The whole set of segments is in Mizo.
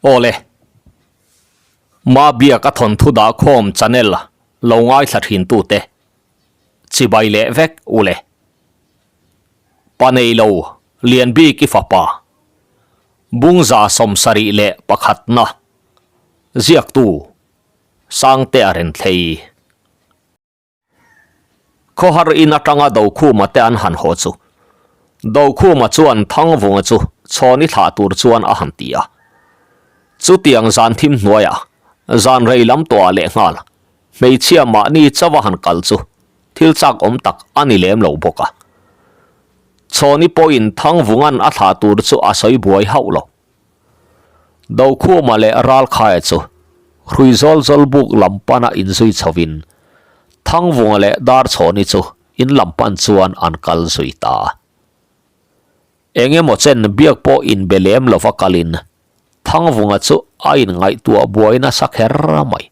Awle. Mabiak a thawnthu dah khawm channel lo ngaithla thin tute chibai leh vek ule. Pa neilo Lianbiki fapa Bungza 71 na ziaktu Sangtea Renthlei. Khawhar in atanga Dokhuma te an han haw chu Dokhuma chuan Thangvunga chu chhawni thlah tur chuan a han ti a. Chutiang zan thim hnuaiah zan rei lam tawhah lehnghal hmeichhia mahni chauha han kal chu thil chak awm tak a ni lem lo bawk a. Chhawni pawhin Thangvunga'n a thlah tur chu a sawi buai hauh lo. Dokhuma leh Ralkhaia chu hrui zawl zawl buk lam pana inzui chhovin Thangvunga leh Darchhawni chu in lam pan chuan an kal zui ta a. Eng emaw chen biak pawh inbe lem lova kalin Thangvunga chu a inngaihtuah buai nasa kher mai.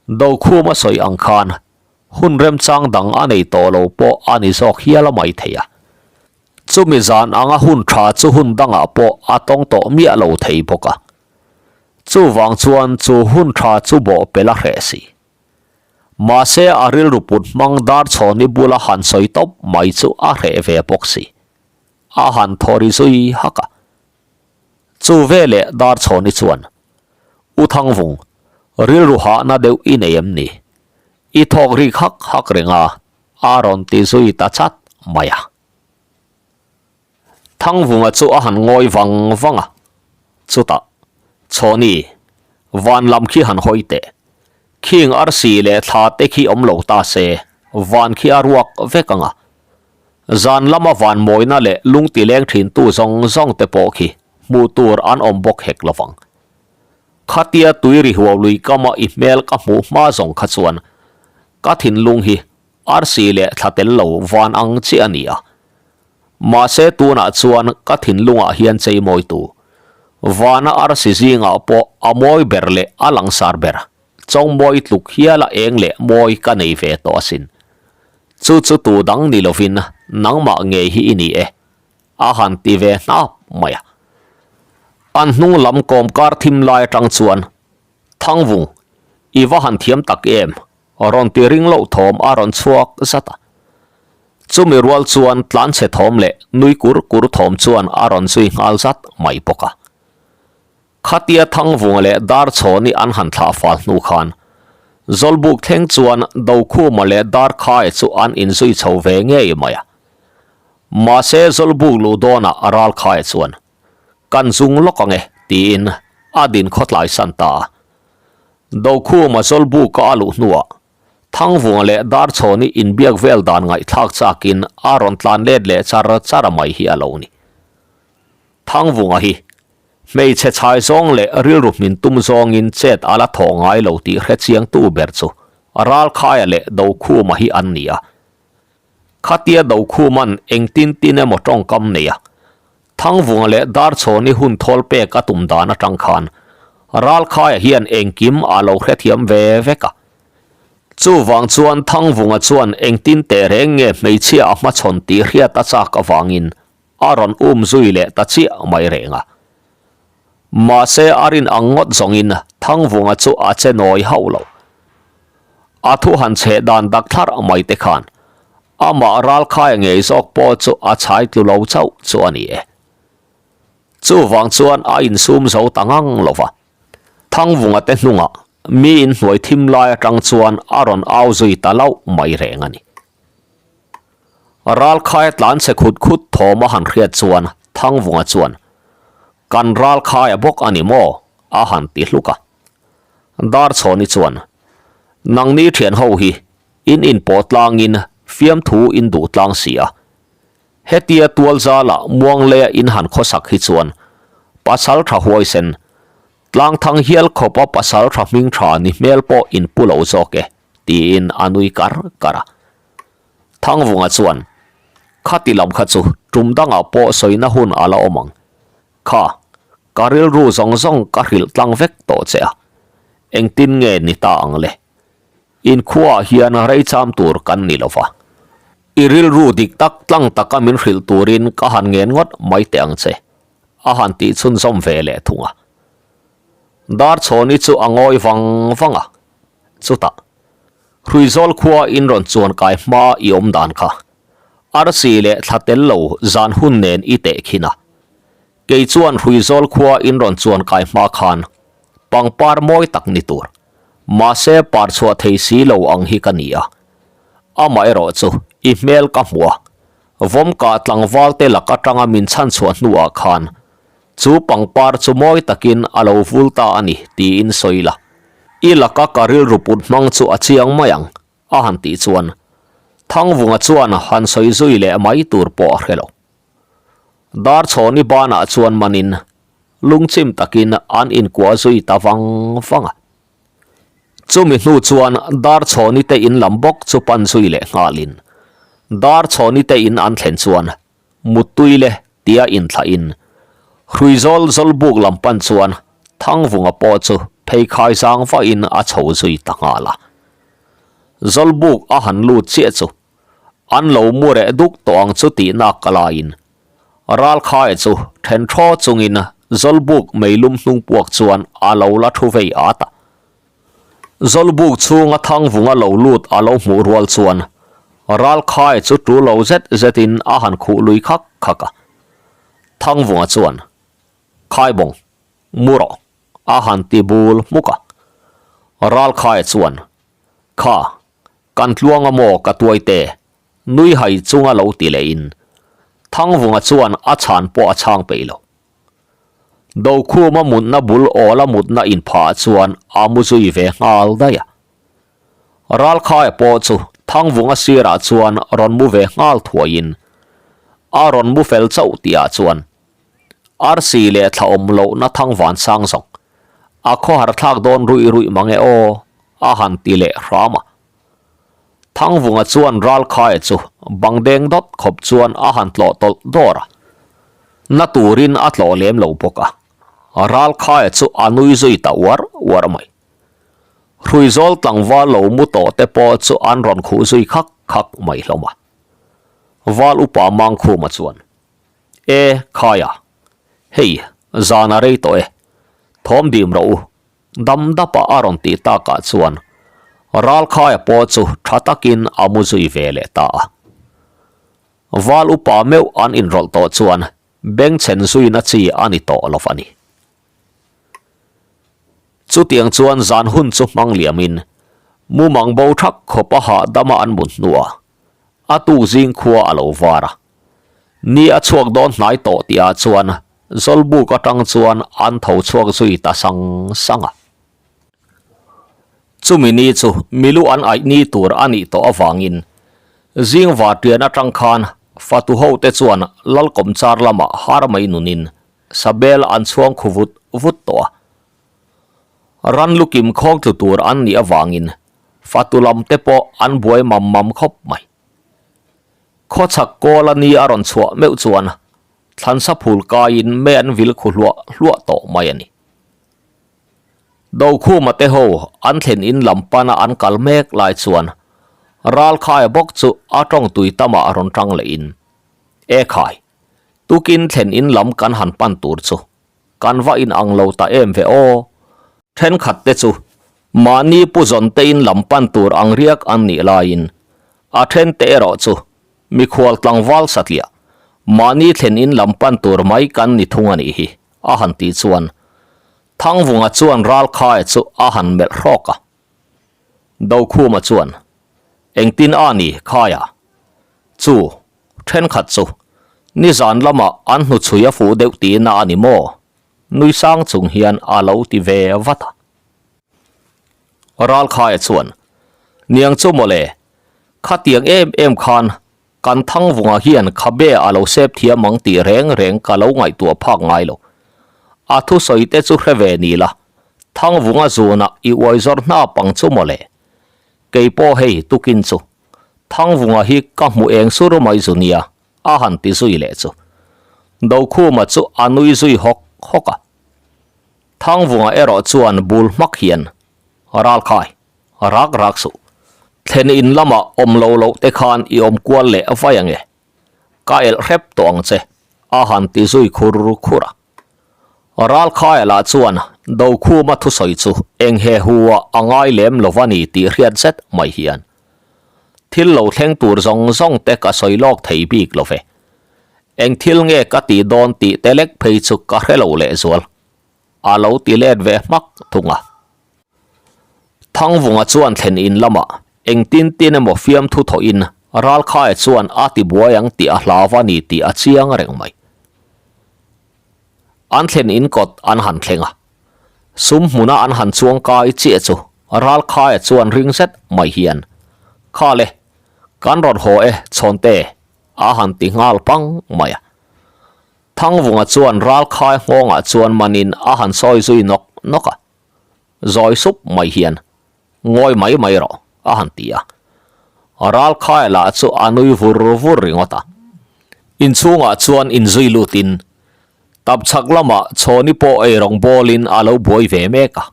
Dokhuma sawi ang khan hun remchang dang a nei tawh lo pawh a ni zawk hial mai thei a. Chumi zan anga hun tha chu hun dangah pawh a tawng tawh miah lo thei bawk a. Chuvang chuan chu hun tha chu bawh pel a hreh si. Mahse a rilru put hmang Darchhawni bula han sawi tawp mai chu a hreh ve bawk si. A han thaw ri zui hak a. Chu veleh Darchhawni chuan, U Thangvung, rilru hahna deuh i nei em ni? I thawk rik hak hak reng a, a rawn ti zui ta chat mai a. Thangvunga chu a han ngawi vang vang a, chutah, Chhawni, van lam khi han hawi teh. Khing arsi leh thla te khi awm lo ta se, van khi a ruak vek ang a. Zan lama van mawina leh lungti leng thintu zawng zawng te pawh khi hmuh tur an awm bawk hek lo vang. Khatia tui ri huau lui kama i hmel ka hmuh hma zawng kha chuan ka thinlung hi arsi leh thla tel lo van ang chiah a ni a. Mahse tunah chuan ka thinlungah hian cheimawitu vana arsi zingah pawh a mawi ber leh a langsar ber chawngmawi tluk hiala eng leh mawi ka nei ve tawh asin. Chu chu tu dang ni lovin nangmah ngei hi i ni e. A han ti ve hnap mai a. An hnung lam kawmkar thim lai atang chuan, Thangvung, i va han thiam tak em? rawn ti ring loh thawm a rawn chhuak zat a. Chumi rual chuan tlanchhe thawm leh nui kur kur thawm chuan a rawn zui nghal zat mai bawk a. Khatia Thangvunga leh Darchhawni an han thlah fal hnu khan Zawlbuk thleng chuan Dokhuma leh Darkhaia chu an inzui chho ve ngei mai a. Mahse Zawlbuk luh dawnah Ralkhaia chuan, Kan zung lawk ang e, tiin a din khawtlai san ta a. Dokhuma Zawlbuka a luh hnuah Thangvunga leh Darchhawni inbiak vel dan ngaihthlak chakin a rawn tlan let leh char char a mai hi a lo ni. Thangvunga hi Hmeichhe chhai zawng leh rilru hmin tum zawngin chet a la thawh ngai lo tih hre chiangtu ber chu Ralkhaia leh Dokhuma hi an ni a. Khatia Dokhuma'n engtin tin emaw tawngkam nei a, Thangvunga leh Darchhawni hun thawl pek a tum dan atang khan Ralkhaia hian engkim a lo hrethiam ve vek a. Chuvang chuan Thangvunga chuan engtin teh reng nge hmeichhia a hmachhawn tih hriat a chak avangin a rawn um zui leh ta chiah mai reng a. Mahse a rin ang ngawt zawngin Thangvunga chu a che nawi hauh lo. A thu han chheh dan dak thlarh mai te khan amah ralkhaia ngei zawk pawh chu a chhai tlu lo chauh chu a ni e. Chuvang chuan a insum zo ta ngang lo va. Thangvunga te hnungah mi inhnuai thim lai atang chuan a rawn au zui ta lauh mai reng a ni. Ralkhaia tlan chhe khut khut thawm a han hriat chuan Thangvunga chuan, Kan Ralkhaia bawk a ni maw? a han ti hluk a. Darchhawni chuan, Nangni thian ho hi in inpawh tlangin fiamthu in duh tlang si a. Hetia tualzala muangleia in han khawsak hi chuan pasal tha huaisen, tlangthang hial khawpa pasal tha hming tha ni hmel pawh in pu lo zawk e. Tiin a nui kar kar a. Thangvunga chuan, Khati lam kha chu tum dangah pawh sawina hun a la awm ang. Kha, ka rilru zawng zawng ka hrilh tlang vek tawh che a. Engtin nge ni ta ang le? Inkhuaah hian rei cham tur kan ni lo va. I rilru dik tak tlang taka min hrilh turin ka han ngen ngawt mai teh ang che, a han tih chhunzawm ve leh thung a. Darchhawni chu a ngawi vang vang a, chutah Hruizawl khua in rawn chuan kai hma i awm dan kha arsi leh thla tel lo zan hun nen i teh khin a, kei chuan Hruizawl khua in rawn chuan kai hma khan pangpar mawi tak ni tur, mahse par chhuah thei si lo ang hi ka ni a, amaherawh chu i hmel ka hmu a, vawmkah tlangval te lak atanga min chhanchhuah hnuah khan Chu pangpar chu mawi takin a lo vul ta a ni tiin sawi la, i laka ka rilru put hmang chu a chiang mai ang, a han tih chuan Thangvunga chuan han sawi zui leh mai tur pawh a hre lo. Darchhawni banah chuan manin lungchim takin an inkuah zui ta vang vang a. Chumi hnu chuan Darchhawni te in lam bawk chu pan zui leh nghalin Darchhawni te in an thlen chuan Muttui le tia inthlahin Hruizawl Zawlbuk lam pan chuan Thangvunga pawh chu pheikhai zang vahin a chho zui ta nghal a. Zawlbuk a han lut chiah chu an lo mu reh duk tawh ang chu tih nak ka laiin Ralkhaia chu then thaw chungin Zawlbuk meilum hnung puak chuan a lo la thu vei at a. Zawlbuk chhunga Thangvunga lo lut a lo hmuh rual chuan Ralkhai chu tu lo zet zetin a han khuh lui khak khak a. Thangvunga chuan, Khaibawng, mu rawh, a han ti bul hmuk a. Ralkhai chuan, Kha, kan tluanga maw ka tuai te, nui hai chunga lo ti lehin Thangvunga chuan a chhan pawh a chhang peih lo. Dokhuma mutna bul awla mutna inphah chuan a mu zui ve nghal daih a. Ralkhaia pawh chu Thangvunga sirah chuan rawn mu ve nghal thuaiin a rawn mu fel chauh tihah chuan arsi leh thla awm lohna Thangvan sang zawng a khawhar thlak dawn ruih ruih mange aw a han ti leh hram a. Thangvunga chuan Ralkhaia chu bang deng dawt khawp chuan a han tlawh tawlh dawr a, na turin a tlawh lem lo bawk a, Ralkhaia chu a nui zui ta uar uar mai. Hruizawl tlangval lo mu tawh te pawh chu an rawn khuh zui khak khak mai hlawm a. Val upa Mangkhuma chuan, E, Khaia, hei, zan a rei tawh e, thawm dim rawh u, Dam dapa a rawn tih takah chuan Ralkhaia pawh chu tha takin a mu zui ve leh ta a. Val upa meuh an inrawlh tawh chuan bengchhen zuina chi a ni tawh lo a ni. Chutiang chuan zan hun chu hmang liamin mumang bo thak khawp a hahdama an mut hnuah a tuk zing khua a lo var a. Ni a chhuak dawn hnai tawh tihah chuan Zawlbuk atang chuan an tho chhuak zui ta sang sang a. Chumi ni chu milu an aih ni tur a nih tawh avangin zing vartian atang khan fatu ho te chuan Lalkawmchar lamah har mai nunin sabel an chhuang khu vut vut tawh a. Ran lukim khawng tlu tur an nih avangin fatu lam te pawh an buai mam mam khawp mai. Khawchhak kawla ni a rawn chhuah meuh chuan thlansa phul kaiin mei an vil khu hluah hluah tawh mai a ni. Dokhuma te ho an thlen in lam pana an kal mek lai chuan Ralkhaia bawk chu a tawng tui tamah a rawn tang leh in, E khai, tukin thlen in lam kan han pan tur chu kan va in ang lo ta em ve aw. Thenkhat te chu mahni pu zawn te in lam pan tur ang riak an nih laiin a then te erawh chu Mikhual tlangval satliah, mahni thlen in lam pan tur mai kan ni thung a nih hi, a han tih chuan Thangvunga chuan Ralkhaia chu a han melh hrawk a. Dokhuma chuan, Engtin a ni, Khaia? Chu, thenkhat chu, nizan lamah an hnuchhui a fuh deuh tihna a ni maw? Nui sang chung hian a lo ti ve vat a. Ralkhaia chuan, Niang chu mawle, Khatiang em em khan kan Thangvunga hian khabe a lo sep thiam ang tih reng reng ka lo ngaihtuah phak ngai lo. A thusawi te chu hre ve ni la, Thangvunga zunah i uai zawr hnap ang chu mawle. Kei pawh hei tukin chu Thangvunga hi ka hmu eng sur mai zu nia a han ti zui leh chu. Dokhuma chu a nui zui hawk hawk a. Thangvunga erawh chuan bul hmak hian Ralkhai Rak rak suh. Thlen in lamah awm lo loh te khan i awm kual leh vai ange. Ka elh hrep tawh ang che, a han ti zui khur khur a. Ralkhaia lah chuan Dokhuma thusawi chu eng he hu ah a ngai lem lo va ni tih hriat zet mai hian thil lo thleng tur zawng zawng te ka sawi lawk thei bik lo ve. Eng thil nge ka tih dawn tih te lek phei chu ka hre lo lehzual. A lo ti let ve hmak thung a. Thangvunga chuan thlen in lamah engtin tin emaw fiamthu thawhin Ralkhaia chuan a ti buai ang tih a hlau a ni tih a chiang reng mai. An thlen in kawt an han thleng a, sum hmuna an han chuang kai chiah chu Ralkhaia chuan ring zet mai hian, Khale, kan rawn haw e Chhawnte, a han ti nghal pang mai a. Thangvunga chuan Ralkhai nghawngah chuan manin a han sawi zui nawk nawk a, zawi sup mai hian, Ngawi mai mai rawh, a han ti a. Ralkhaia lah chu a nui vur vur ringawt a. Inchhungah chuan inzui lutin, tapchhak lamah Chhawni pawh eirawng bawlin a lo buai ve mek a.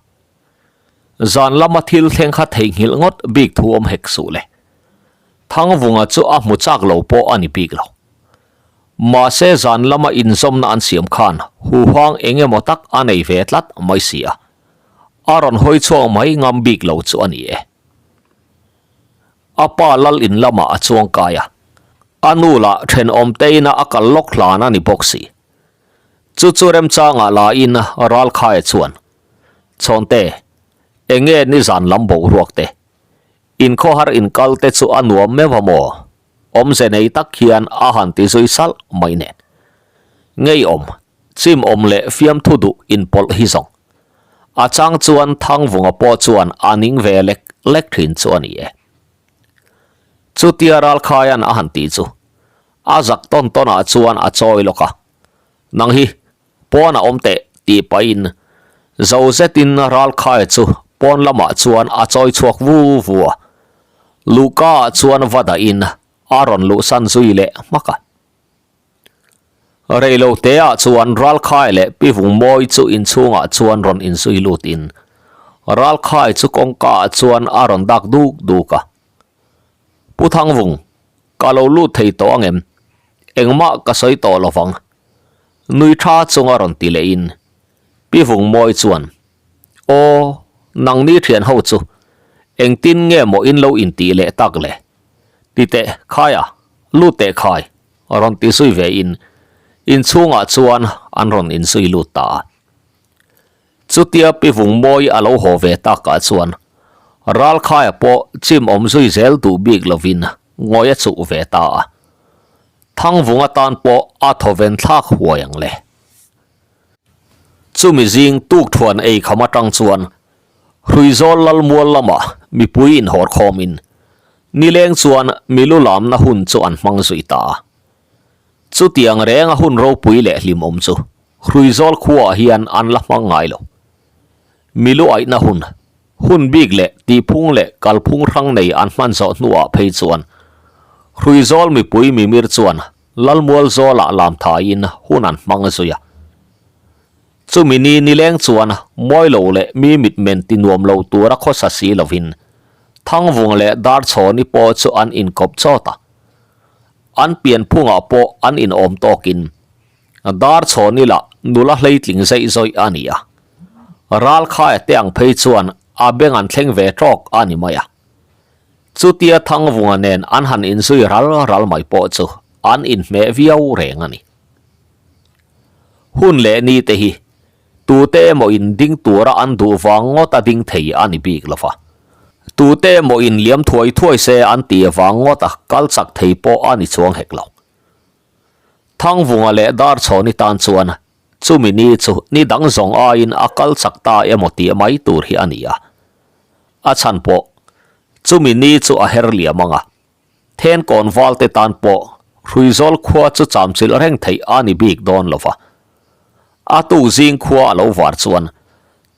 Zan lama thil thleng kha theihnghilh ngawt bik thu awm hek suh le. Thangvunga chu a hmu chak lo pawh a ni bik lo. Mahse zan lama inzawmna an siam khan huhang eng emaw tak a nei ve tlat mai si a, a rawn hawi chhuak mai ngam bik lo chu a ni e. A pa lal in lamah a chuang kai a, a nu lah thenawm te ina a kal lawk hlan a ni bawk si. Chu chu remchangah lain Ralkhaia chuan, Chhawnte, eng nge nizan lam boruak te? Inkhawhar inkal te chu a nuam meuh a maw? Awmze nei tak hian a han ti zui salh mai nen. Ngeiawm, chimawm leh fiamthu duh inpawlh hi zawng. A chang chuan Thangvunga pawh chuan a ning ve lek lek thin chu a ni e. Chutia Ralkhaia'n a han ti chu, a zak tawn tawnah chuan a chawi lawk a, Nang hi, Pawn a awm teh tih pahin zo zetin Ralkhaia chu pawn lamah chuan a chawi chhuak vu vu a, luhka ah chuan va dahin a rawn luhsan zui leh hmak a. Reilo te ah chuan Ralkhaia leh Pi Vungmawi chu inchhungah chuan rawn inzui lutin Ralkhaia chu kawngka ah chuan a rawn dak duk duk a. Pu Thangvung, ka lo lut thei tawh angem? Engmah ka sawi tawh lovang. Nui tha chunga rawn ti lehin Pi Vungmawi chuan, Aw, nangni thian ho chu engtin nge maw in lo intih leh tak le? Ti teh khai a, lut teh khai, rawn ti zui ve in inchhungah chuan an rawn inzui lut ta a. Chutia Pi Vungmawi a lo haw ve takah chuan Ralkhaia pawh chim awm zui zel duh bik lovin ngawi a chuh ve ta a. Thangvung atan pawh a thawven thlak huai ang le. Chumi zing tukthuan ei kham atang chuan Hruizawl Lalmual lamah mipui inhawr khawmin nileng chuan milu lamna hun chu an hmang zui ta a. Chutiang renga hun ropui leh hlimawm chu Hruizawl khuaah hian an la hmang ngai lo. Milu aihna hun, hun bik leh tihphung leh kalphung hrang nei an hman zawh hnuah phei chuan Hruizawl mipui mimir chuan Lalmual zawlah lam thaiin hun an hmang zui a. Chumi ni nileng chuan mawi lo leh mi mitmen ti nuam lo tura khawsa si lovin Thangvung leh Darchhawni pawh chu an inkawp chawt a. An pianphungah pawh an inawm tawkin Darchhawni lah nula hleitling zeih zawih a ni a. Ralkhaia te ang phei chuan a beng an thleng ve tawk a ni mai a. Chutia Thangvunga nen an han inzui ral ral mai pawh chu an inhmeh viau reng a ni. Hun leh ni te hi tute emaw in ding tura an duh vang ngawt a ding thei a ni bik lo va. Tute emaw in liam thuai thuai se an ti vang ngawt a kal chak thei pawh a ni chuang hek lo. Thangvunga leh Darchhawni tan chuan chumi ni chu ni dang zawng aiin a kal chak ta emaw tih mai tur hi a ni a. A chhan pawh chumi ni chu a her liam ang a, Thenkawn valte tan pawh Hruizawl khua chu chamchilh reng theih a ni bik dawn lo va. A tuk zing khua a lo var chuan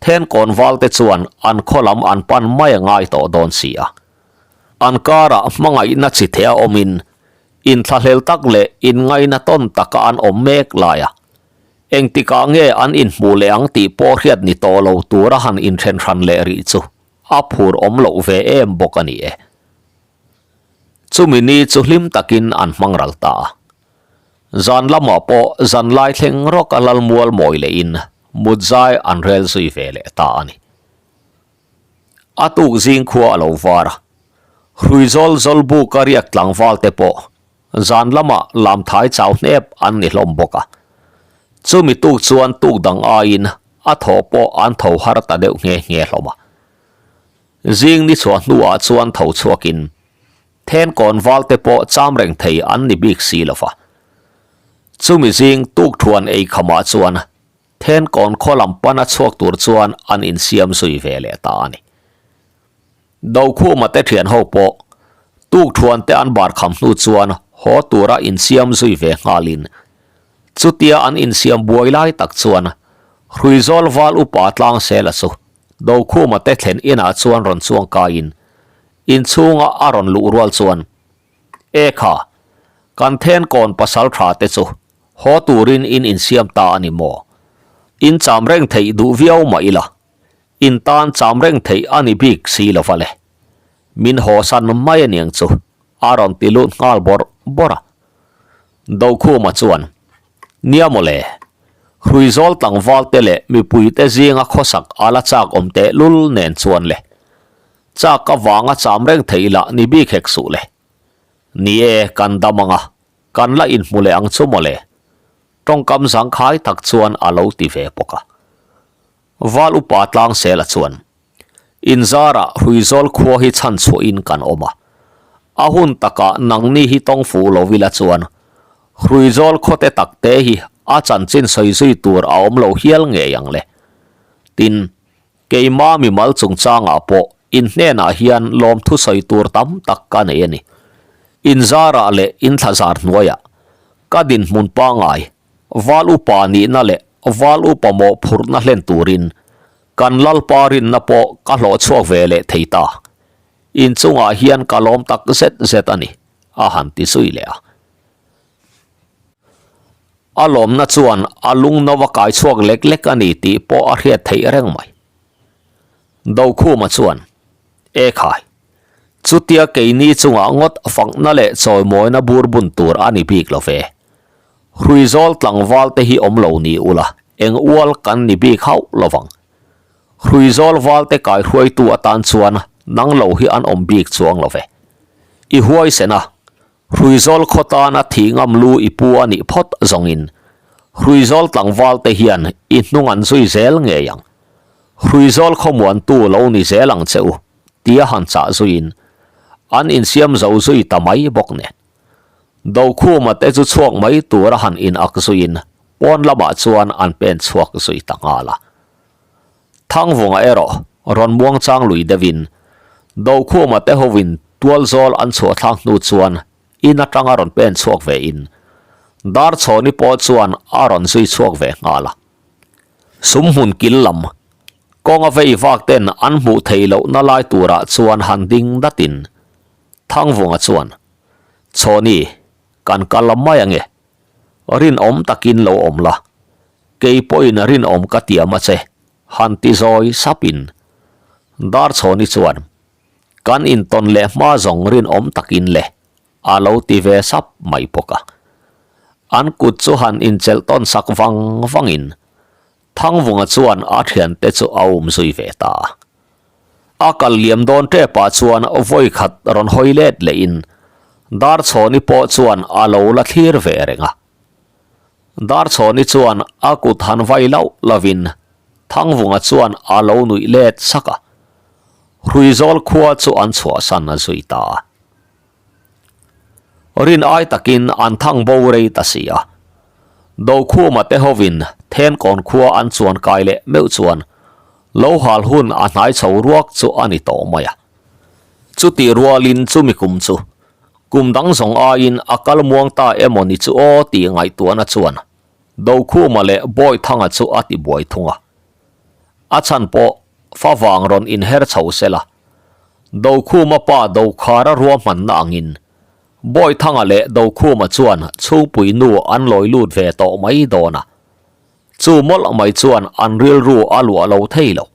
Thenkawn valte chuan an khaw lam an pan mai a ngai tawh dawn si a. An karah hmangaihna chi theh a awmin Inthlahlel tak leh inngaina tawn taka an awm mek lai a, engtikah nge an inhmuh leh ang tih pawh hriat ni tawh lo tura han inthen hran leh rih chu a phur awm loh ve em bawk a ni e. Chumi ni chu hlim takin an hmang ral ta a. Zan lamah pawh zan lai thleng rawk a lal mual mawi lehin. mut zai an rel zui ve leh ta a ni. A tuk zing khua a lo var a, Hruizawl Zawlbuka riak tlangval te pawh zan lamah lamthai chau hnep an ni hlawm bawk a. Chumi tuk chuan tuk dang aiin a thaw pawh an tho har ta deuh nghe nghe hlawm a. Zing ni chhuah hnuah chuan tho chhuakin Thenkawn valte pawh cham reng thei an ni bik si lo va. Chumi zing tukthuan ei khamah chuan Thenkawn khaw lam pana chhuak tur chuan an insiam zui ve leh ta a ni. Dokhuma te thian ho pawh tukthuan te an bar kham hnu chuan haw tura insiam zui ve nghalin chutia an insiam buai lai tak chuan Hruizawl val upa Tlangsela chu Dokhuma te thlen inah chuan rawn chuang kaiin Inchhunga a rawn luh rual chuan, E kha, kan thenkawn pasal tha te chu haw turin in insiam ta a ni maw? In cham reng theih duh viau mah ila, in tan cham reng theih a ni bik si lo va le. Min haw san mai aniang chu a rawn ti lut nghal bawrh bawrh a. Dokhuma chuan, Nia maw le, Hruizawl tlangval te leh mipui te zinga khawsak a la chak awm tehlul nen chuan le. Chak avanga cham reng theih lah ni bik hek suh le. Ni e, kan dam ang a, kan la inhmu leh ang chu maw le. Tawngkam zangkhai tak chuan a lo ti ve bawk a. Val upa Tlangsela chuan, Inzarah Hruizawl khua hi chhan chhuahin kan awm a. A hun takah nangni hi tawng fuh lo ila chuan Hruizawl khawte takte hi a chanchin sawi zui tur a awm lo hial ngei ang le. Tin, Keima mimal chungchangah pawh in hnenah hian lawmthu sawi tur tam tak ka nei a ni. Inzarah leh inthlazar hnuaiah ka dinhmun pangai val upa nihna leh val upa mawhphurhna hlen turin kan Lalpa rinna pawh ka hlawh chhuak ve leh thei ta. Inchungah hian ka lawm tak zet zet a ni, a han ti zui leh a. A lawmna chuan a lung no a kai chhuak lek lek a ni tih pawh a hriat theih reng mai. Dokhuma chuan, E khai, chutia keini chungah ngawt fakna leh chawimawina bur bun tur a ni bik lo ve. Hruizawl tlangval te hi awm lo ni ula, eng ual kan ni bik hauh lo vang. Hruizawl val te kaihruaitu atan chuan nang lo hi an awm bik chuang lo ve. I huaisen a, Hruizawl khaw tana thih ngam lu i pu a nih phawt zawngin Hruizawl tlangval te hian i hnung an zui zel ngei ang. Hruizawl khawmuantu lo ni zel ang che u, tia han chah zuiin an insiam zo zui ta mai bawk nen. Dokhuma te chu chhuak mai tura han in ak zuiin pawn lamah chuan an pen chhuak zui ta nghal a. Thangvunga erawh rawn muangchang lui deuhin Dokhuma te hovin tualzawl an chhuah thlak hnu chuan in atanga rawn pen chhuak ve in Darchhawni pawh chuan a rawn zui chhuak ve nghal a. Sumhmun kil lam kawnga vei vak ten an hmuh theih lohna lai turah chuan han ding datin Thangvunga chuan, Chhawni, kan kal mai ange. Rinawm takin lo awm la, kei pawhin rinawm ka tiam a che, han ti zawi sapin Darchhawni chuan, Kan intawn leh hma zawng rinawm takin le, a lo ti ve sap mai bawk a. An kut chu han inchelh tawn sak vang vangin Thangvunga chuan a thiante chu a um zui ve ta a. A kal liam dawn tepah chuan vawi khat rawn hawi let lehin Darchhawni pawh chuan a lo la thlir ve reng a. Darchhawni chuan a kut han vai lauh lovin Thangvunga chuan a lo nuih let sak a. Hruizawl khua chu an chhuahsan a zui ta a. Rin ai takin an thang bo rei ta si a. Dokhuma te hovin Thenkawn khua an chuan kai leh meuh chuan lo hal hun a hnai chho ruak chu a ni tawh mai a. Chutih rualin chumi kum chu kum dang zawng aiin a kal muang ta emaw ni chu aw tih ngaihtuahna chuan Dokhuma leh Bawithanga chu a ti buai thung a. A chhan pawh favang rawn inher chho sela Dokhuma pa Dokhara ruahmanna angin Bawithanga leh Dokhuma chuan chhungpui nu an lawi lut ve tawh mai dawn a, chu mawlh mai chuan an rilru a luah lo thei lo.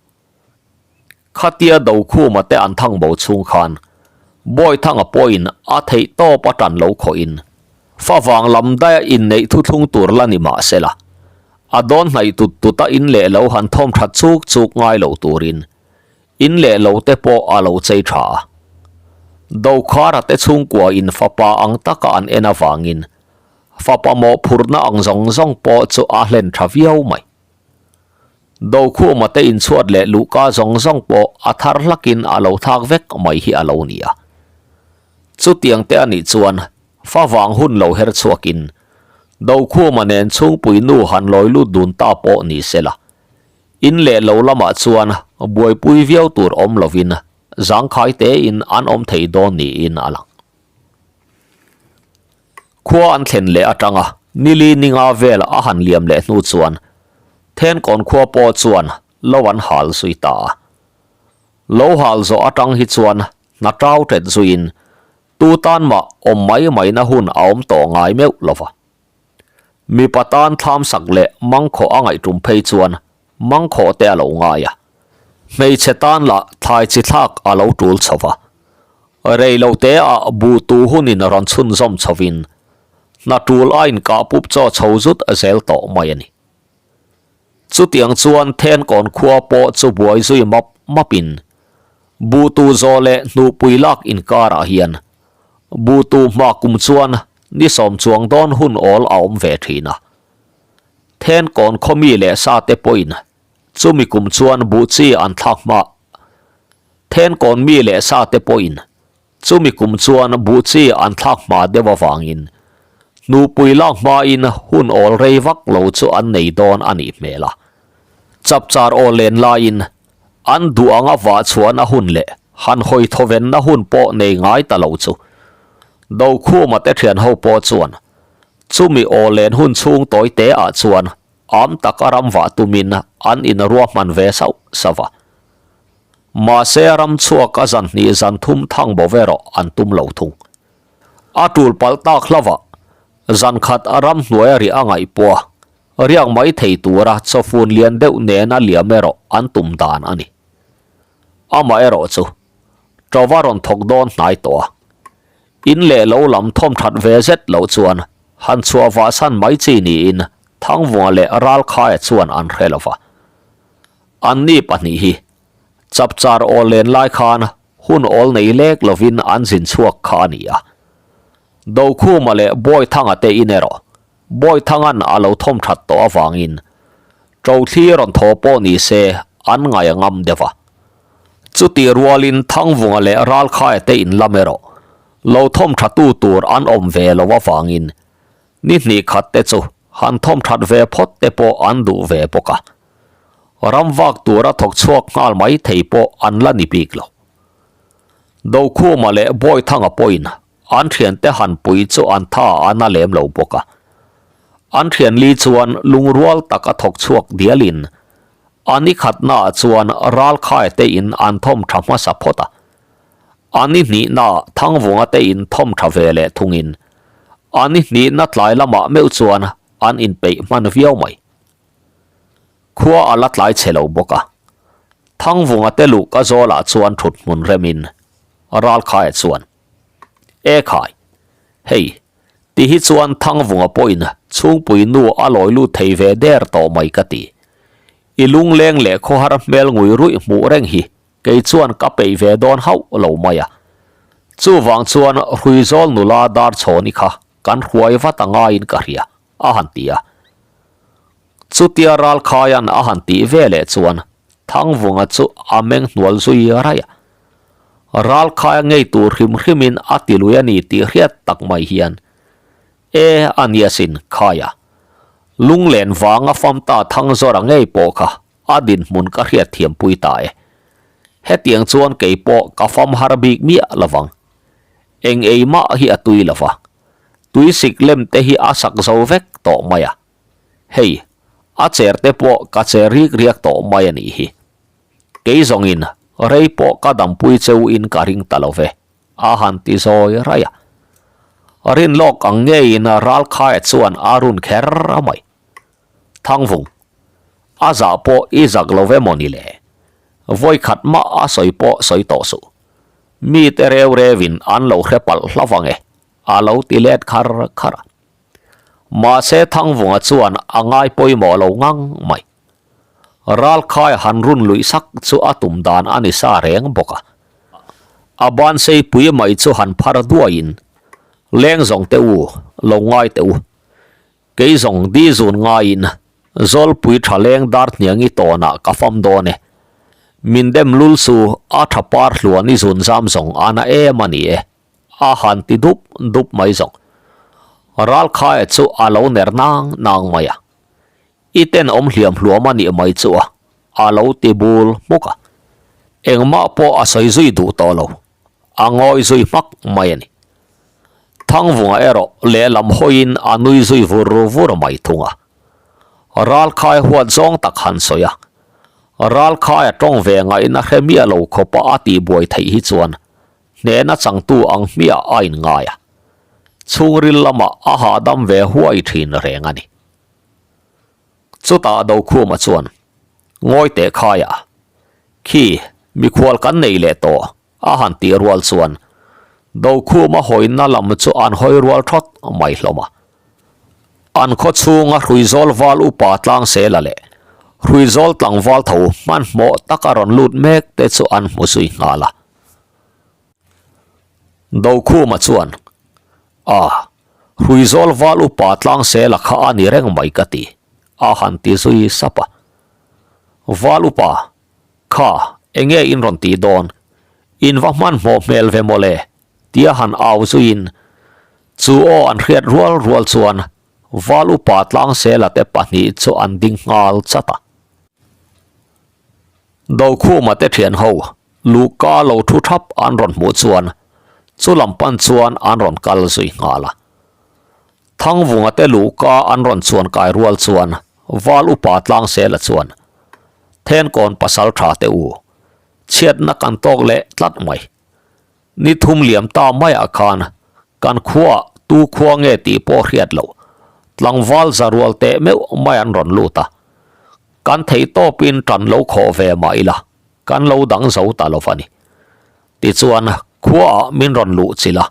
Khatia Dokhuma te an thang bo chhung khan Bawithanga pawhin a theih tawp a tan lo khawhin favang lam daia inneih thuthlung tur la ni mah sela. A dawn hnaih tut tut a in leh lo han thawm that chuk chuk ngai lo turin in leh lo te pawh a lo chei tha a. Dokhara te chhungkua in fapa ang taka an en avangin fapa mawhphurhna ang zawng zawng pawh chu a hlen tha viau mai. Dokhuma te inchhuat leh luhka zawng zawng pawh a thar hlakin a lo thlak vek mai hi a lo ni a. Chutiang te a nih chuan favang hun lo her chhuakin Dokhuma nen chhungpui nu han lawi lut dun ta pawh ni se la, in leh lo lamah chuan buaipui viau tur awm lovin zangkhai tein an awm thei dawn niin a lang. Khua an thlen leh atanga nili ninga vel a han liam leh hnu chuan Thenkawn khua pawh chuan lo an hal zui ta a. Lo hal zawh atang hi chuan hna tau tet zuiin tu tan mah awm mai maina hun a awm tawh ngai meuh lo va. Mipa tan thlam sak leh mangkhawh a ngaihtum phei chuan mangkhawh te a lo ngai a, hmeichhe tan lah thlai chi thlak a lo tul chho va. Rei lo te ah buh tu hunin rawn chhunzawm chhovin hna tul a inkah pup chaw chho zut zel tawh mai a ni. Chutiang chuan Thenkawn khua pawh chu buai zui map mapin buh tu zawh leh hnuhpui lak inkarah hian buh tu hma kum chuan ni sawm chuang dawn hun awl a awm ve thin a. Thenkawn khaw mi leh sa te pawhin chumi kum chuan buh chi an thlak hma. Thenkawn mi leh sa te pawhin chumi kum chuan buh chi an thlak hma deuh avangin hnupui lak hmain hun awl rei vak lo chu an nei dawn a nih hmel a. Chapchar awl len laiin an duh anga vah chhuahna hun leh han hawi thawvenna hun pawh nei ngai ta lo chu Dokhuma te thianho pawh chuan Chumi aw len hun chhung tawi te ah chuan am tak a ram vah tumin an in ruahman ve sauh sauh a. Mahse ram chhuak a zan hnih zan thum thang bo ve rawh an tum lo thung. A tul palh tak hlauh a, zan khat a ram hnuai a riah a ngaih pawh a, riak mai thei tura chawfun lian deuh nena liam erawh an tum dan a ni. Amaherawh chu Ṭova rawn thawk dawn hnai tawh a. In leh lo lam thawm that ve zet loh chuan han chhuah vah san mai chi niin Thangvunga leh Ralkhaia chuan an hre lo va. Anni pahnih hi chapchar aw len lai khan hun awl nei lek lovin an zin chhuak kha a ni a. Dokhuma leh Bawithanga te in erawh Bawithanga'n a lo thawm that tawh avangin Ṭothli rawn thaw pawh ni se an ngai a ngam deuh a. Chutih rualin Thangvunga leh Ralkhaia te in lam erawh lo thawm thatu tur an awm ve lo avangin ni hnih khat te chu han thawm that ve phawt te pawh an duh ve bawk a. Ram vak tura thawk chhuak nghal mai thei pawh an la ni bik lo. Dokhuma leh Bawithanga pawhin An thiante han pui chu an tha a na lem lo bawk a. An thianli chuan lungrual tak a thawk chhuak dialin a ni khatnaah chuan Ralkhaia te in an thawm tha hmasa phawt a. A ni hnihnaah Thangvunga te in thawm tha ve leh thungin a ni hnihna tlai lamah meuh chuan an inpeih hman viau mai. Khua a la tlai chhe lo bawk a. Thangvunga te luhka zawlah chuan thut hmun remin Ralkhaia chuan, E khai! Hei, ti hi chuan Thangvunga pawhin chhungpui nu a lawi lut thei ve der tawh mai ka ti. I lungleng leh khawhar hmel ngui ruih hmuh reng hi kei chuan ka peih ve dawn hauh lo mai a. Chuvang chuan Hruizawl nula Darchhawni kha kan hruai vat a ngaiin ka hria, a han ti a. Chutia Ralkhaia'n a han tih ve leh chuan Thangvunga chu a meng hnual zui raih a. Ralkhaia ngei tur hrim hrimin a ti lui a ni tih hriat tak mai hian, E, a nia sin, Khaia. Lunglen vanga famta Thangzawra ngei pawh kha a dinhmun ka hriat thiampui ta e. Hetiang chuan kei pawh ka fam har bik miah lovang. Eng ei mah hi a tui lova. Tuisik lem te hi a sak zo vek tawh mai a. Hei, a cher te pawh ka cher rik riak tawh mai a nih hi. Kei zawngin rei pawh ka dampui cheu in ka ring ta lo ve, a han ti zawi raih a. Rin lawk ang ngeiin Ralkhaia chuan a run kher mai. Thangvung, a zah pawh i zak lo ve maw ni le? Vawikhat mah a sawi pawh sawi tawh suh. Mi te reu reuin an lo hre palh hla vang e, a lo ti let khar khar a. Mahse Thangvunga chuan a ngai pawimawh lo ngang mai. Ralkhai han run luih sak chu a tum dan a ni sa reng bawk a. A ban seipui mai chu han phar duaiin, Leng zawng teh u, lo ngai teh u. Kei zawng di zun ngaiin Zawlpui tha leng dar hniangi tawnah ka fam dawn e. Min dem lul su a tha par hluan i zun zam zawng a na em a ni e, a han ti dup dup mai zawng. Ralkhaia chu a lo ner nang nang mai a. I tenawm hliam hluam a nih mai chu a, a lo ti bul hmuk a. Engmah pawh a sawi zui duh tawh lo. A ngawi zui hmak mai a ni. Thangvunga erawh lehlam hawiin a nui zui vur vur mai thung a. Ralkhai huat zawng tak han sawi a. Ralkhai a tawng ve ngaihna hre miah lo khawpa a tihbuai theih hi chuan hnehna changtu ang hmiah a inngai a. Chhungril lamah a hahdam ve huai thin reng a ni. Chutah Dokhuma chuan, Ngawi teh khaia, khi mikhual kan nei leh tawh a han tih rual chuan Dokhuma hawina lam chu an hawi rual thawt mai hlawm a. An khaw chhunga Hruizawl val upa Tlangsela leh Hruizawl tlangval tho hmanhmawh taka rawn lut mek te chu an hmu zui nghal a. Dokhuma chuan, A, Hruizawl val upa Tlangsela kha a ni reng mai ka ti, a han ti zui sap a. Val upa, kha, enge in rawn tih dawn? In va hmanhmawh hmel ve mawle, tia han au zuiin, chu aw an hriat rual rual chuan val upa Tlangsela te pahnih chu an ding nghal chat a. Dokhuma te thian ho Luhka lo thu thap an rawn hmuh chuan chu lam pan chuan an rawn kal zui nghal a. Thangvunga te luhka an rawn chuan kai rual chuan Val upa Tlangsela chuan Thenkawn pasal tha te u, chhiatna kan tawk leh tlat mai. Ni thum liam ta maiah khan kan khuaah tu khua nge tih pawh hriat loh tlangval za rual teh meuh mai an rawn lut a. Kan theih tawpin tan lo khawh ve mah ila kan lo dang zo ta lo va ni. Tichuan khuaah min rawn luh chilh a,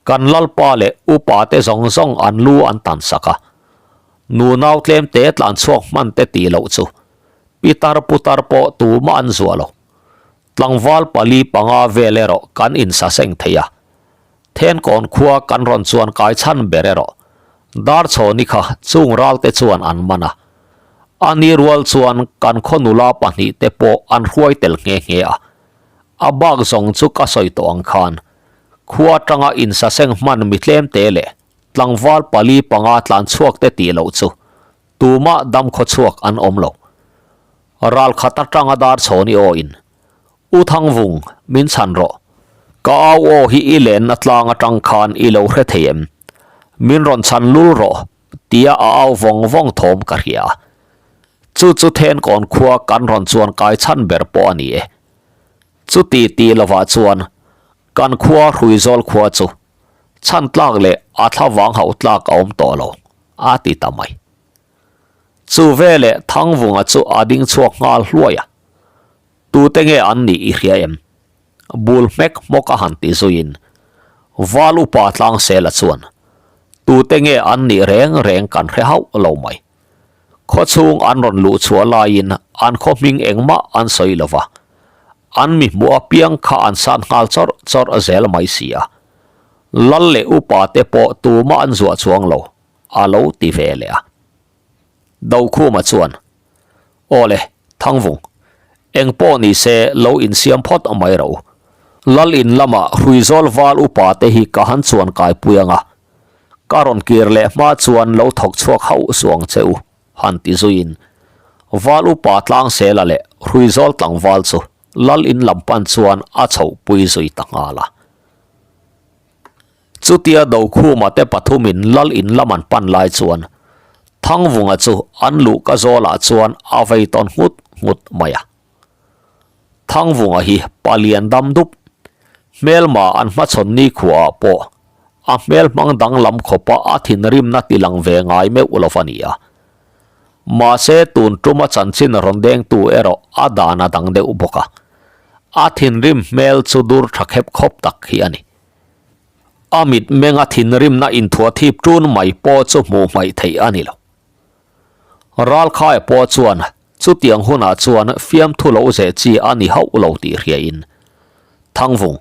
kan lalpa leh upa te zawng zawng an lu an tan sak a. Nunau tlem te tlan chhuak hman te tih loh chu pitar putar pawh tumah an zuah lo. Tlangval pali panga vel erawh kan insaseng thei a, Thenkawn khua kan rawn chuan kai chhan ber erawh Darchhawni kha chung ralte chuan an man a. A ni rual chuan kan khaw nula pahnih te pawh an hruai tel nghe nghe a. A bak zawng chu ka sawi tawh ang khan khua atanga insaseng hman mi tlem te leh tlangval pali panga tlan chhuak te tih loh chu tumah dam khaw chhuak an awm lo. Ral khat atanga Darchhawni awin U Thangvung, min chhan rawh. Ka au aw hi i lenna tlang atang khan i lo hre thei em? Min rawn chhan lul rawh, tia a au vawng vawng thawm ka hria. Chu chu Thenkawn khua kan rawn chuan kai chhan ber pawh a ni e. Chuti ti lovah chuan kan khua Hruizawl khua chu chhan tlak leh a thlavang hauh tlak a awm tawh lo, a ti ta mai. Chu veleh Thangvunga chu a ding chhuak nghal hluai a. Tute nge an nih i hria em? Bul hmek hmawk a han ti zuiin Val upa Tlangsela chuan, Tute nge an nih reng reng kan hre hauh lo mai. Khawchhung an rawn luh chhuah laiin an khaw hming engmah an sawi lo va, an mi hmuh apiang kha an san nghal chawrh chawrh zel mai si a. Lal leh upa te pawh tumah an zuah chuang lo, a lo ti ve leh a. Dokhuma chuan, Aw le, Thangvung, eng pawh ni se lo insiam phawt mai rawh u. Lal in lamah Hruizawl val upa te hi ka han chuan kaipui ang a, ka rawn kir leh hma chuan lo thawk chhuak hauh suang che u, han ti zuiin val upa Tlangsela leh Hruizawl tlangval chu lal in lam pan chuan a chhohpui zui ta nghal a. Chutia Dokhuma te pathumin lal in lam an pan lai chuan Thangvunga chu an luhka zawlah chuan a vei tawn nghut nghut mai a. Thangvunga hi palian dam dup, hmelma an hmachhawn nikhuaah pawh a hmel hmang danglam khawpa a thinrimna tilang ve ngai meuh lo va ni a. Mahse tun tuma chanchin rawn dengtu erawh a dan a dang deuh bawk a, a thinrim hmel chu dur tha khep khawp tak hi a ni. A mitmenga thinrimna inthuah thip ṭun mai pawh chu hmuh hmaih theih a ni lo. Ralkhaia pawh chuan chutiang hunah chuan fiamthu lo zeh chi a ni hauh lo tih hriain, Thangvung,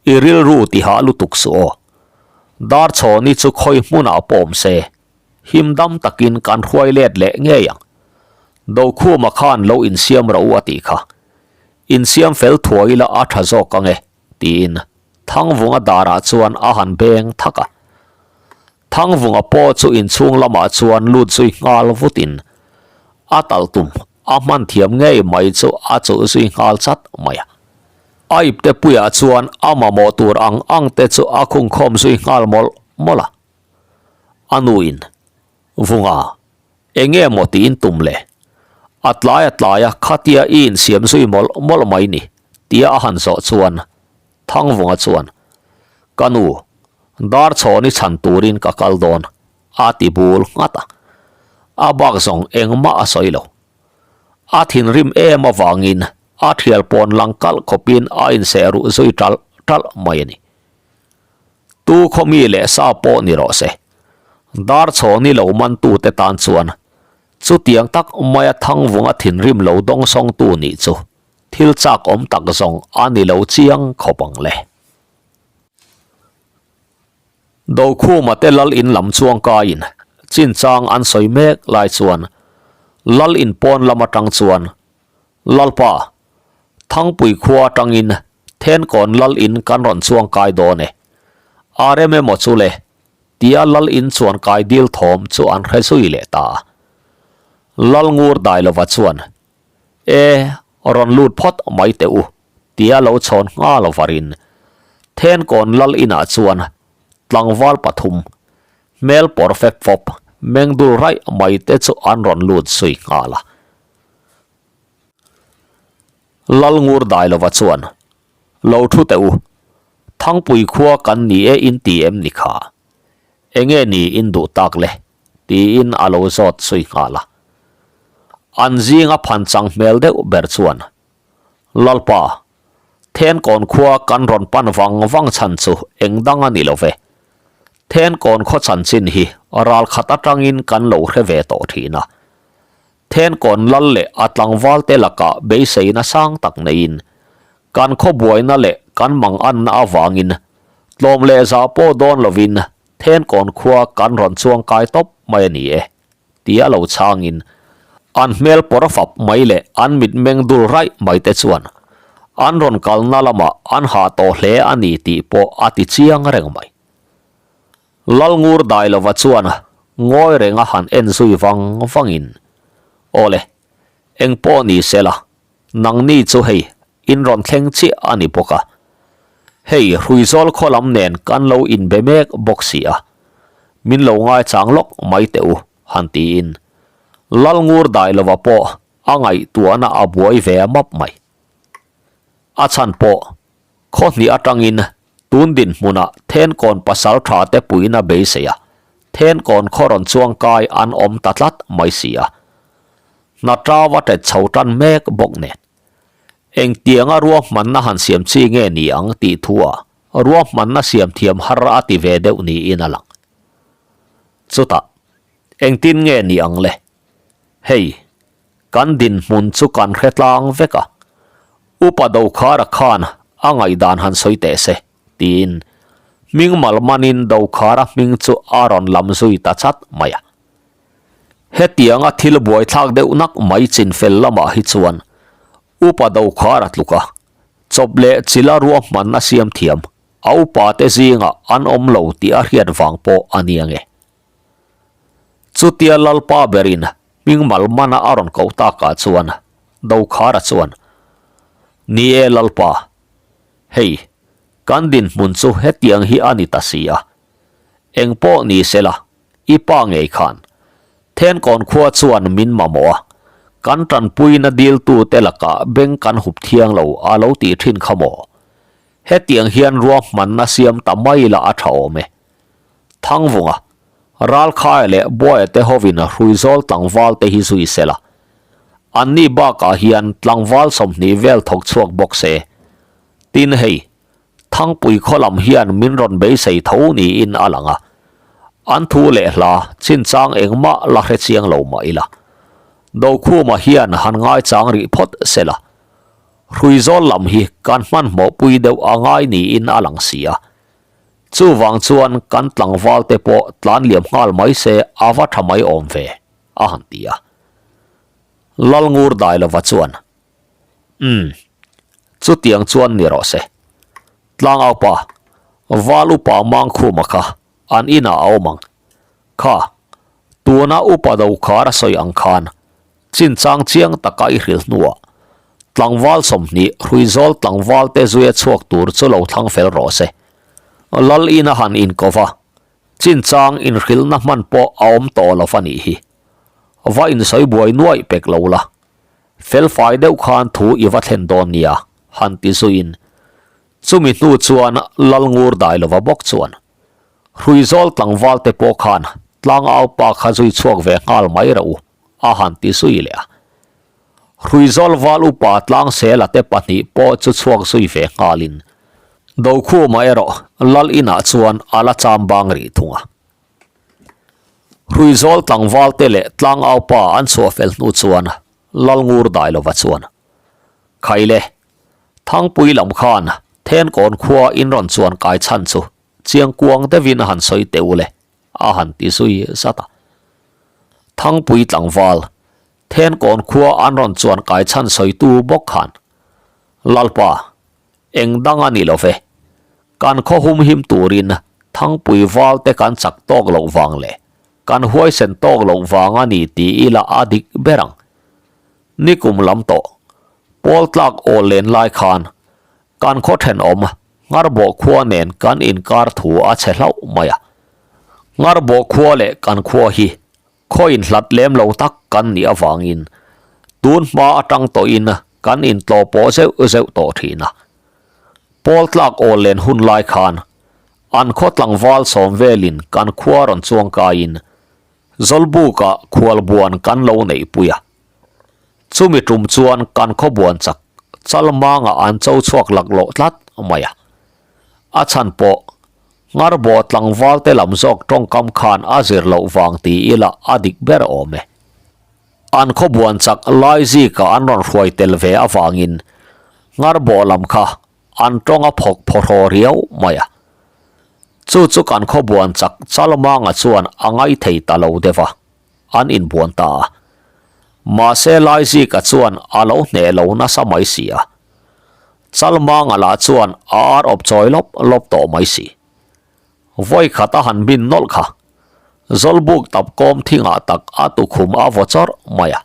i rilru tihah lutuk suh aw. Darchhawni chu khawi hmunah pawh awm se, him dam takin kan hruai let leh ngei ang. Dokhuma khan lo insiam rawh u a tih kha. Insiam fel thuai ila a tha zawk ang e, tiin Thangvunga darah chuan a han beng thak a. Thangvunga pawh chu inchhung lamah chuan lut zui nghal vutin a talh tum a hman thiam ngei mai chu a chulh zui nghal chat mai a. A ipte puiah chuan a mamawh tur ang ang te chu a khungkhawm zui nghal mawlh mawlh a. A nuin, Vunga, eng nge maw tiin tum le? A tlai a tlai a khatia i insiam zui mawlh mawlh mai ni, tia a han zawh chuan Thangvunga chuan, Ka nu, Darchhawni chhan turin ka kal dawn, a ti bul nghat a. A bak zawng engmah a sawi lo. A thinrim em avangin a thial pawn lang kalh khawpin a inseh ruh zui ṭalh ṭalh mai a ni. Tu khawmi leh sa pawh ni rawh se. Darchhawni lo mantute tan chuan chutiang tak maia Thangvunga thinrim lo dawngsawngtu nih chu thil chak awm tak zawng a ni lo chiang khawp ang le. Dokhuma te lal in lam chuang kaiin chinchang an sawi mek lai chuan lal in pawn lam atang chuan Lalpa, Thangpui khua atangin Thenkawn lal in kan rawn chuang kai dawn e. A rem emaw chu le, tia lal in chuan kai dil thawm chu an hre zui leh ta a. Lal ngur dai lova chuan, E, rawn lut phawt mai teh u, tia lo chhawn nghal varin Thenkawn lal inah chuan tlangval pathum, hmel pawr fep fawp, meng dul raih mai te chu an rawn lut zui nghal a. Lalngur Dailova chuan, Lo thu teh u, Thangpui khua kan ni e in ti em ni kha? Enge ni in duh tak le? tiin a lo zawt zui nghal a. An zinga phan chang hmel deuh ber chuan, Lalpa, Thenkawn khua kan rawn pan vang vang chhan chu eng dang a ni lo ve. Thenkawn khaw chanchin hi ral khat atangin kan lo hre ve tawh thin a. Thenkawn lal leh a tlangval te lakah beiseina sang tak neiin kan khaw buaina leh kan manganna avangin tlawm leh zah pawh dawn lovin Thenkawn khua kan rawn chuang kai tawp mai a ni e, tia lo chhangin an hmel pawr fap mai leh an mitmeng dul raih mai te chuan an rawn kalna lamah an hah tawh hle a ni tih pawh a ti chiang reng mai. Lalngur Dailova chuan ngawi renga han en zui vang vangin, Awle, eng pawh ni se la, nangni chu hei in rawn thleng chiah a ni bawk a. Hei Hruizawl khaw lam nen kan lo inbe mek bawk si a, min lo ngaichang lawk mai teh u, han tiin Lalngur Dailova pawh a ngaihtuahna a buai ve map mai. A chhan pawh khaw hnih atangin Tun dinhmunah Thenkawn pasal tha te puina beisei a, Thenkawn khaw rawn chuang kai an awm ta tlat mai si a. Hna tau a tet chho tan mek bawk nen. Engtianga ruahmanna han siam chi nge ni ang tih thu ah ruahmanna siam thiam har a ti ve deuh niin a lang. Chutah, engtin nge ni ang le? Hei, Kan dinhmun chu kan hre tlang vek a, Upa Dokhara khan a ngaihdan han sawi teh se, tiin hming mal manin Dokhara hming chu a rawn lam zui ta chat mai a. Hetianga thil buaithlak deuh nak mai chinfel lamah hi chuan Upa Dokhara tluk a, chawp leh chila ruahmanna siam thiam a upate zingah an awm lo tih a hriat vang pawh a ni ange. Chutia Lalpa berin hming mal mana a rawn koh takah chuan Dokhara chuan, Ni e Lalpa, hei, kan dinhmun chu hetiang hi a ni ta si a. Eng pawh ni sela, i pa ngei khan Thenkawn khua chuan min mamawh a, kan tanpuina diltute lakah beng kan hup thiang lo a lo tih thin kha maw? Hetiang hian ruahmanna siam ta mai la a tha awm e. Thangvunga, Ralkhaia leh Buaia te hovin Hruizawl tlangval te hi zui sela. Anni bakah hian tlangval 20 vel thawk chhuak bawk se. Tin hei, Thangpui khaw lam hian min rawn beisei tho niin a lang a, an thu leh hla chinchang engmah la hre chiang lo mah ila. Dokhuma hian han ngaichang rih phawt se la, Hruizawl lam hi kan hmanhmawhpui deuh a ngai niin a lang si a. Chuvang chuan kan tlangval te pawh tlan liam nghal mai se a va tha mai awm ve, a han ti a. Lalngur Dailova chuan, Umm, chutiang chuan ni rawh se. Tlangaupa, Val upa Mangkhuma kha an inah a awm ang. Kha, tuna upa Dokhar a sawi ang khan chinchang chiang taka i hrilh hnuah tlangval 20 Hruizawl tlangval te zuia chhuak tur chu lo thlang fel rawh se. Lal in a han inkawv a, chinchang inhrilhna hman pawh a awm tawh lo va nih hi. Va insawi buai nuaih pek lo la, felfai deuh khan thu i va thlen dawn nia, han ti zuiin. Chumi hnu chuan Lal Ngur Dailova bawk chuan Hruizawl tlangval te pawh khan tlangau pa kha zui chhuak ve nghal mai reuh u, a han ti zui leh a. Hruizawl val upa Tlangsela te pahnih pawh chu chhuak zui ve nghalin Dokhuma erawh Lal inah chuan a la cham bang rih thung a. Hruizawl tlangval te leh tlangau pa an chhuah fel hnu chuan Lal Ngur Dailova chuan, Khaile, Thangpui lam khan Thenkawn khua in rawn chuan kai chhan chu chiangkuang deuhin a han sawi teh u le, a han ti zui zat a. Thangpui tlangval, Thenkawn khua an rawn chuan kai chhan sawitu bawk khan, Lalpa, eng dang a ni lo ve. Kan khaw humhim turin Thangpui val te kan chak tawk loh vang leh kan huaisen tawk loh vang a ni ti ila a dik ber ang. Nikum lam tawh, pawl tlak awl len lai khan kan khaw thenawm Ngharbawh khua nen kan inkar thu a chhe hlauh mai a. Ngharbawh khua leh kan khua hi khaw inhlat lem lo tak kan nih avangin tun hma atang tawhin kan intlawh pawh zeuh zeuh tawh thin a. Pawl tlak awl len hun lai khan an khaw tlangval sawm velin kan khua rawn chuang kaiin Zawlbukah khualbuan kan lo neihpui a. Chumi tum chuan kan khawbuan chak Chalmanga an cho chhuak laklawh tlat mai a. A chhan pawh Ngarbawh tlangval te lam zawk tawngkam khan a zir loh vang ti ila a dik ber awm e. An khawbuan chak Laizika an rawn hruai tel ve avangin Ngarbawh lam kha an tawng a phawk phawhraw riau mai a. Chu chu kan khawbuan chak Chalmanga chuan a ngaithei ta lo deuh a, an inbuan ta a. Mahse Laizika chuan a lo hneh lo nasa mai si a. Chalmanga lah chuan a ar awp chawi lawp lawp tawh mai si. Vawi khat a han bin nawlh kha. Zawlbuk tap kawm thingah tak a tukhum a vaw chawrh mai a.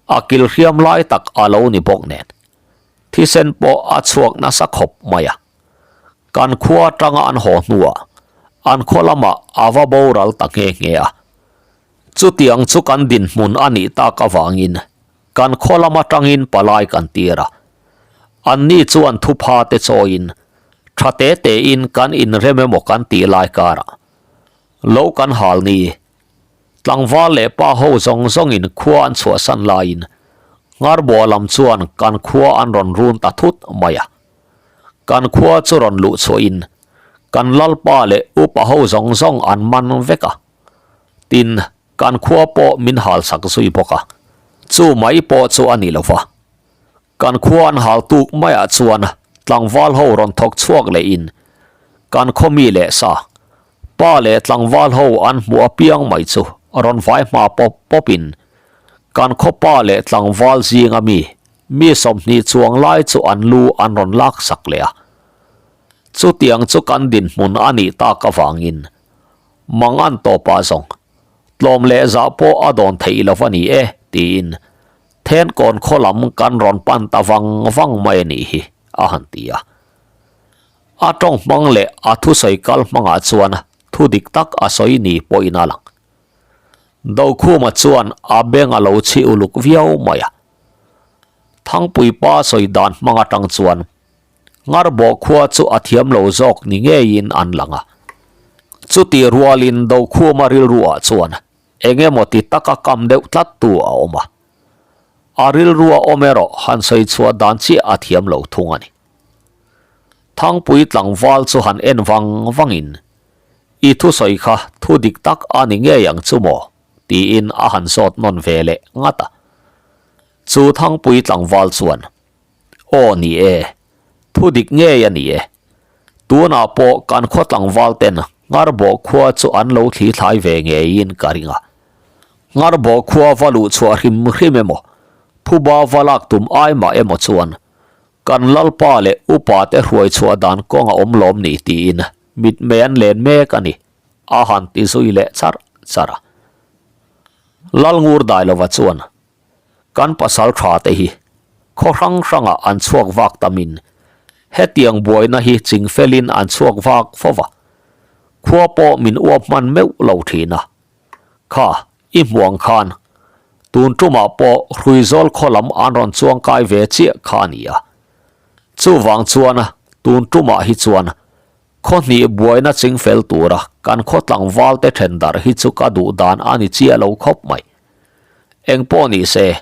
A kil hriam lai tak a lo ni bawk nen. Thisen pawh a chhuak nasa khawp mai a. Kan khua atanga an haw hnuah an khaw lamah a va boral ta nghe nghe a. Chutiang chu kan dinhmun a nih tak avangin kan khaw lam atangin palai kan tir a. Anni chuan thupha te chawiin tha te tein kan inrem emaw kan tih lai karah lo kan hal ni. Tlangval leh pa ho zawng zawngin khua an chhuahsan laiin Ngarbawh lam chuan kan khua an rawn run ta thut mai a. Kan khua chu rawn luh chhuahin kan lalpa leh upa ho zawng zawng an man vek a. Tin, kan khua pawh min halsak zui bawk a. Chu mai pawh chu a ni lo va. Kan khua an hal tuk maiah chuan tlangval ho rawn thawk chhuak lehin kan khaw mi leh sa, pa leh tlangval ho an hmuh apiang mai chu rawn vai hma pawp pawpin kan khaw pa leh tlangval zinga mi, mi 20 chuang lai chu an lu an rawn lak sak leh a. Chutiang chu kan dinhmun a nih tak avangin mangan tawpah zawng tlawm leh zah pawh a dawn theih lo a ni e tiin Thenkawn khaw lam kan rawn pan ta vang vang mai a nih hi, a han ti a. A tawng hmang leh a thusawi kal hmangah chuan thu dik tak a sawi ni pawhin a lang. Dokhuma chuan a beng a lo chhi uluk viau mai a. Thangpui pa sawi dan hmang atang chuan Ngarbawh khua chu a thiam lo zawk ni ngeiin an lang a. Chutih rualin Dokhuma rilruah chuan Eng emaw ti taka kam deuh tlat tu a awm a. A rilrua awm erawh han sawi chhuah dan chiah a thiam lo thung a ni. Thangpui tlangval chu han en vang vangin, I thusawi kha thu dik tak a ni ngei ang chu maw? tiin a han zawt nawn ve leh ngat a. Chu Thangpui tlangval chuan, Aw ni e, thu dik ngei a ni e. Tunah pawh kan khaw tlangval ten Ngharbawh khua chu an lo thli thlai ve ngeiin ka ring a. Ngharbawh khua va luh chhuah hrim hrim emaw, phuba va lak tum ai mah emaw chuan kan lalpa leh upa te hruai chhuah dan kawng a awm lawm ni tiin mitmei an len mek a ni, a han ti zui leh char char a. Lalngur Dailova chuan Kan pasal tha te hi khaw hrang hrangah an chhuak vak tamin hetiang buaina hi ching felin an chhuak vak fo va, khua pawh min uap hman meuh lo thin a. Kha, i hmuang khan tun tumah pawh Hruizawl khaw lam an rawn chuang kai ve chiah kha a ni a. Chuvang chuan tun tumah hi chuan Khaw hnih buaina ching fel tura kan khaw tlangval te then darh hi chu ka duh dan a ni chiah lo khawp mai. Eng pawh ni se,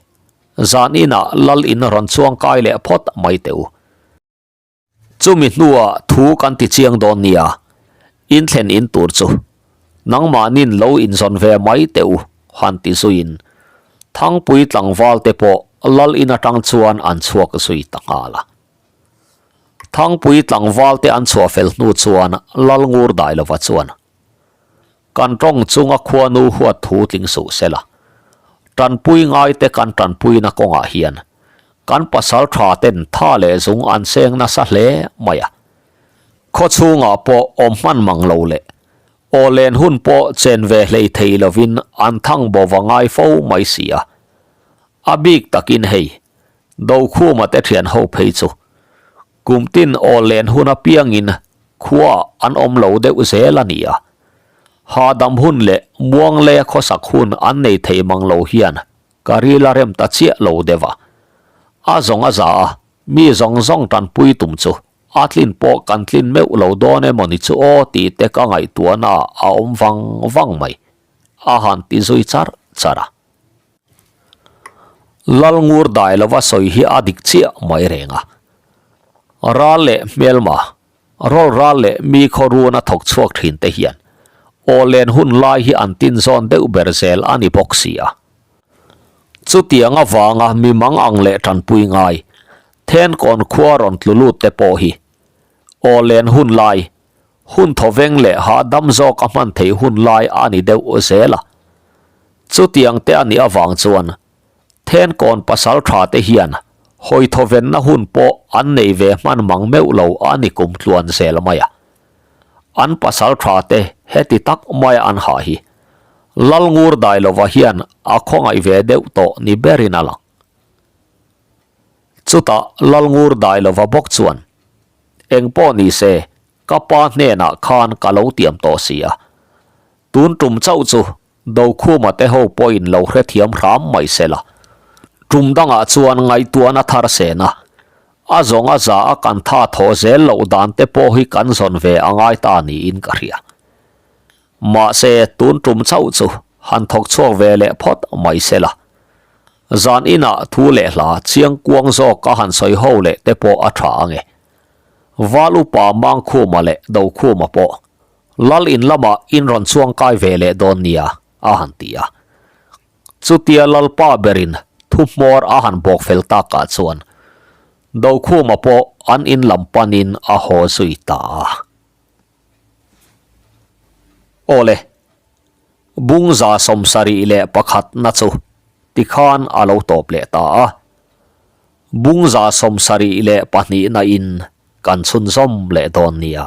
zan inah lal in rawn chuang kai leh phawt mai teh u. Chumi hnuah thu kan ti chiang dawn nia, in thlen in tur chu nangmahnin lo inzawn ve mai teh u han ti zuiin Thangpui tlangval te pawh lal in atang chuan an chhuak zui ta nghal a. Thangpui tlangval te an chhuah fel hnu chuan Lalngur Dailova chuan, Kan tawng chunga khuanu huat thu tling suh sela, tanpui ngai te kan tanpuina kawngah hian kan pasal tha ten tha leh zung an seng nasa hle mai a. Khaw chhungah pawh awm hman mang lo leh aw len hun pawh chen ve hlei thei lovin an thang bo va ngai fo mai si a. A bik takin hei Dokhuma te thian ho phei chu kum tin aw len hun apiangin khua an awm lo deuh zel a ni a. Hahdam hun leh muanglea khawsak hun an nei thei mang lo hian ka ril a rem ta chiah lo deuh a. A zawng a za a, mi zawng zawng tanpui tum chu a tlin pawh kan tlin meuh lo dawn emaw ni chu aw tih te ka ngaihtuahna a awm vang vang mai, a han ti zui char char a. Lalngur dai lova sawi hi a dik chiah mai reng a. Ral leh hmelma, rawl ral leh mi khaw runa thawk chhuak thin te hian aw len hun lai hi an tin zawn deuh ber zel a ni bawk si a. Chutiang avanga mi mang ang leh tanpui ngai, Thenkawn khua rawn tlu lut te pawh hi aw len hun lai, hun thawveng leh hahdam zawk a hman theih hun lai a ni deuh zel a. Chutiang te a nih avang chuan Thenkawn pasal tha te hian hawi thawvenna hun pawh an nei ve hman mang meuh lo a ni kum tluan zel mai a. An pasal tha te heti tak maia an hah hi Lalngur Dailova hian a khawngaih ve deuh tawh ni berin a lang. Chutah Lalngur Dailova bawk chuan, Eng pawh ni se, ka pa hnenah khan ka lo tiam tawh si a. Tun tum chauh chu Dokhuma te ho pawhin lo hrethiam hram mai se la. Tum dangah chuan ngaihtuahna thar sen a, a zawng a za a kan tha thaw zel loh dan te pawh hi kan zawn ve a ngai ta niin ka hria. Mahse, tun tum chauh chu han thawk chhuak ve leh phawt mai se la. Zan inah thu leh hla chiang kuang zawk a han sawi ho leh te pawh a tha ang e. Val upa Mangkhuma leh Dokhuma pawh Lal in lamah in rawn chuang kai ve leh dawn nia a han ti a. Chutia Lalpa berin thu hmawr a han bawk fel takah chuan Dokhuma pawh an in lam panin a haw zui ta a. Awle, Bungza 71 na chu tikhan a lo tawp leh ta a. Bungza 72 na in kan chhunzawm leh dawn nia.